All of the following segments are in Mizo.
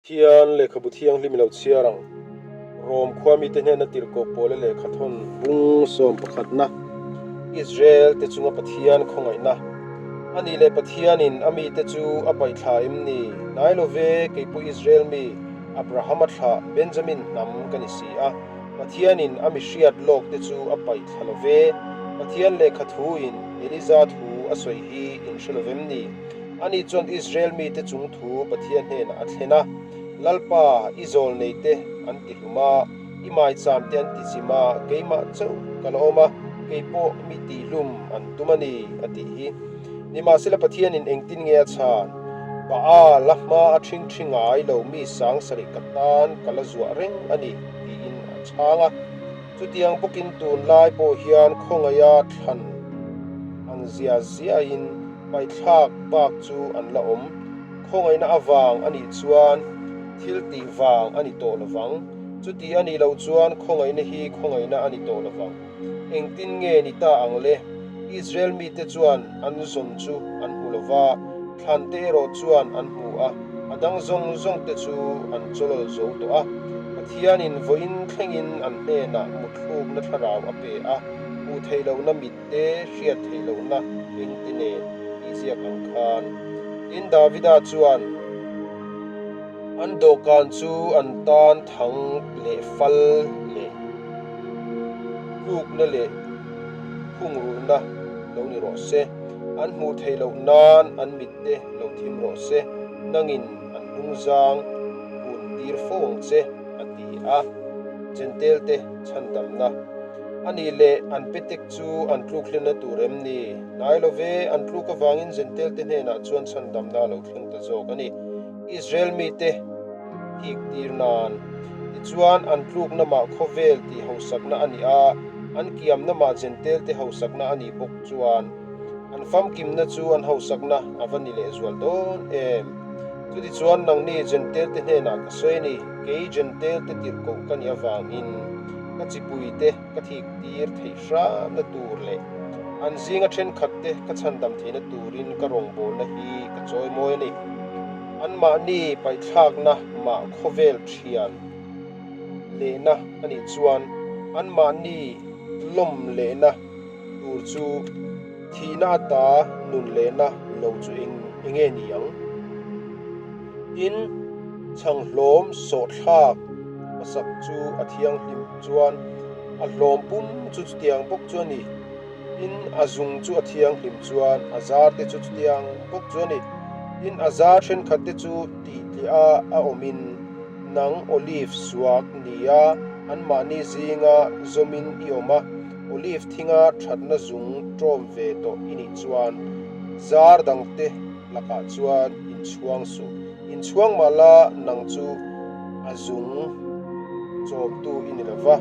Thian lehkhabu thianghlim i lo chhiar ang. Rom khua mite hnena tirhkoh pawla lehkha thawn bung sawm pakhatna, Israel te chunga Pathian khawngaihna. A nih leh Pathianin a mite chu a paihthla em ni? Hnai lo ve, kei pawh Israel mi, Abrahama thlah Benjamin hnam ka ni si a. Pathianin a mi hriat lawk te chu a paihthla lo ve. Pathian lehkha thuin Eliza thu a sawi hi in hre lo vem ni? Ani chuan Israel mite chung thu Pathian hnenah a thlen a, Lalpa, i zawl neite an ti hlum a, i maicham te an ti chim a, keimah chauh ka la awm a, kei pawh mi tihhlum an tum a ni, a tih hi. Nimahsela Pathianin engtin nge a chhan? Baal a hma a ṭhingṭhi ngai lo mi sang sarih ka tan ka la zuah reng a ni, tiin a chhang a. Chutiang bawkin tunlai pawh hian khawngaiha thlan ang zia ziahin Paithlak bak chu an la awm. Khawngaihna avang a nih chuan thil tih vang a ni tawh lovang. Chuti a nih loh chuan khawngaihna hi khawngaihna a ni tawh lovang. Engtin nge ni ta ang le? Israel mite chuan an zawn chu an hmu lova, thlante erawh chuan an hmu a, a dang zawng zawngte chu an chawlawl zo tawh a. Pathianin vawiin thlengin an hnenah mutthlukna thlarau a pe a, hmuh theih lohna mit te hriat theih lohna engte nen tih ziak ang khan. Tin, Davida chuan an dawhkan chu an tan thang leh fal leh tlukna leh phungrulhna lo ni rawh se, an hmuh theih loh nan an mitte lo thim rawh se, nangin an hnungzang kun tir fo ang che, a ti a. Jentail-te chhandamna. A nih leh an petek chu an tluk hlenna tur em ni? Hnai lo ve, an tluk avangin Jentail-te hnenah chuan chhandamna a lo thleng ta zawk a ni. Israel mite thik tir nan. Tichuan, an tlukna mah khawvel tih hausakna a ni a, an kiamna mah Jentail-te hausakna a nih bawk chuan an famkimna chu an hausakna a va ni lehzual dawn em? Chutichuan, nangni Jentail-te hnenah ka sawi a ni, kei Jentail-te tirhkoh ka nih avangin. Ka chipuite ka thik tir theih hramna tur leh an zinga thenkhatte ka chhandam theihna turin ka rawngbawlna hi ka chawimawi a ni. Anmahni paihthlakna mah khawvel thian lehna a nih chuan anmahni lawm lehna tur chu thihna ata nun lehna lo chu eng enge ni ang? Tin, chhang hlawm sawhthlak hmasak chu a thianghlim chuan a hlawm pum chu chutiang bawk chu a ni. Tin, a zung chu a thianghlim chuan a zar te chu chutiang bawk chu a ni. Tin, a zar thenkhat te chu tihtliah a awmin nang olive suak nia anmahni zinga zawmin i awm a, olive thinga thatna zung ṭawm ve tawh i nih chuan zar dangte lakah chuan inchhuang suh. Inchhuang mah la nang chu a zung chawmtu i ni lo va,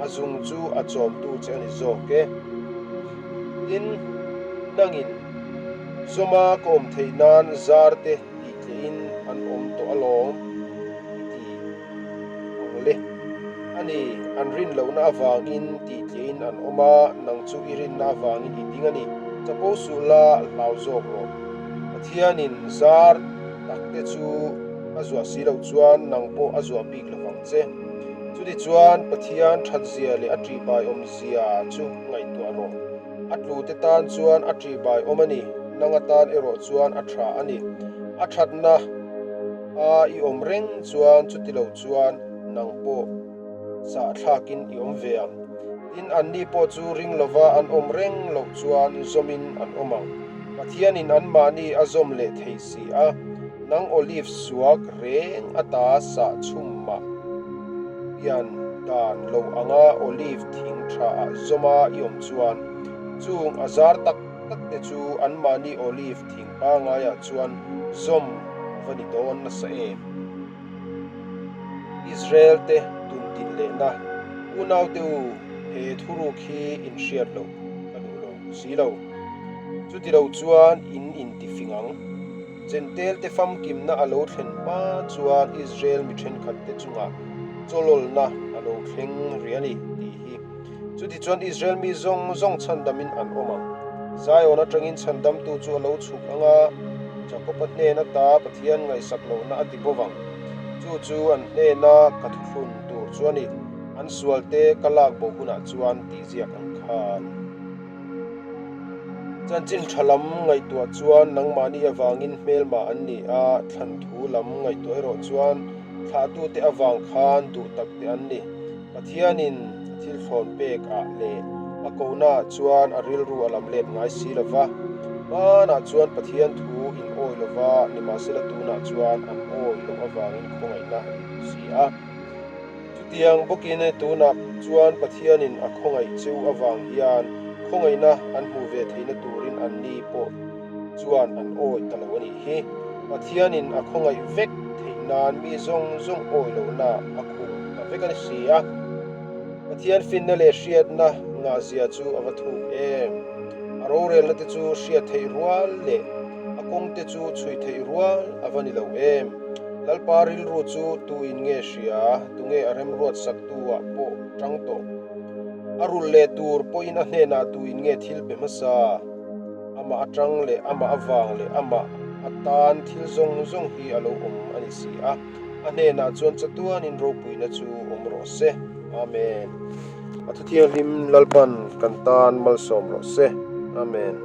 a zung chu a chawmtu che a ni zawk e. Tin, nangin zawma ka awm theih nan zar te tih tlehin an awm tawh alawm i ti ang le. A ni, an rin lohna avangin tih tlehin an awm a, nang chu i rinna avangin i ding a ni. Chapo suh la, hlau zawk rawh. Pathianin zar takte chu a zuah si loh chuan nang pawh a zuah bik lo vang che. Chutichuan Pathian thatzia leh a ṭihbai awmzia chu ngaihtuah rawh. A tlute tan chuan a ṭihbai awm a ni, nang atan erawh chuan a ṭha a ni. A ṭhatna a i awm reng chuan chuti lo chuan nang pawh sahthlakin i awm ve ang. Tin, anni pawh chu ring lova an awm reng loh chuan zawmin an awm ang. Pathianin anmahni a zawm leh thei si a, nang olive suak reng ata sah chhum mah pian dan lo anga olive thing thaah zawma i awm chuan, chung a zar tak tak te chu anmahni olive thing pangaiah chuan zawm a va ni dawn nasa em? Israel te tun din lehna unaute u he thuruk hi in hriat loh ka duh lo si lo. Chuti lo chuan in intifing ang. Jentail te famkimna a lo thlen hma chuan Israel mi thenkhat te chungah chawlawlna a lo thleng rih a ni tih hi. Chutichuan Israel mi zawng zawng chhandamin an awm ang. Zion atangin chhandamtu chu a lo chhuk ang a, Jakob-a hnen ata Pathian ngaihsak lohna a ti bo vang. Chu chu an hnena ka thuthlun tur chu a ni, an sualte ka lak bo hunah chuan tih ziak ang khan. Chanchin tha lam ngaihtuah chuan nangmahni avangin hmelma an ni a, thlan thu lam ngaihtuah erawh chuan thlahtute avang khan duh takte an ni. Pathianin a thil thlawn pek ah leh a kohna ah chuan a rilru a lam let ngai si lo va. Hmanah chuan Pathian thu in awi lo va, nimahsela tunah chuan an awi loh avangin khawngaihna in hmu si a. Chutiang bawkin tunah chuan Pathianin a khawngaih cheu avang hian khawngaihna an hmuh ve theihna turin anni pawh chuan an awi ta lo a nih hi. Pathianin a khawngaih vek theih nan mi zawng zawng awi lohna a khum ta vek a ni si a. Pathian finna leh hriatna ngahzia chu a va thuk em! A rorelna te chu hriat theih rual leh a kawng te chu chhui theih rual a va ni lo em! Lalpa rilru chu tuin nge hria, tunge a remruat saktu-ah pawh tang tawh? A rulh leh tur pawhin a hnenah tuin nge thil pe hmasa? Amah atang leh amah avang leh amah atan thil zawng zawng hi a lo awm a ni si a, a hnenah chuan chatuanin ropuina chu awm rawh se. Amen. A thuthianghlim Lalpan kan tan malsawm rawh se. Amen.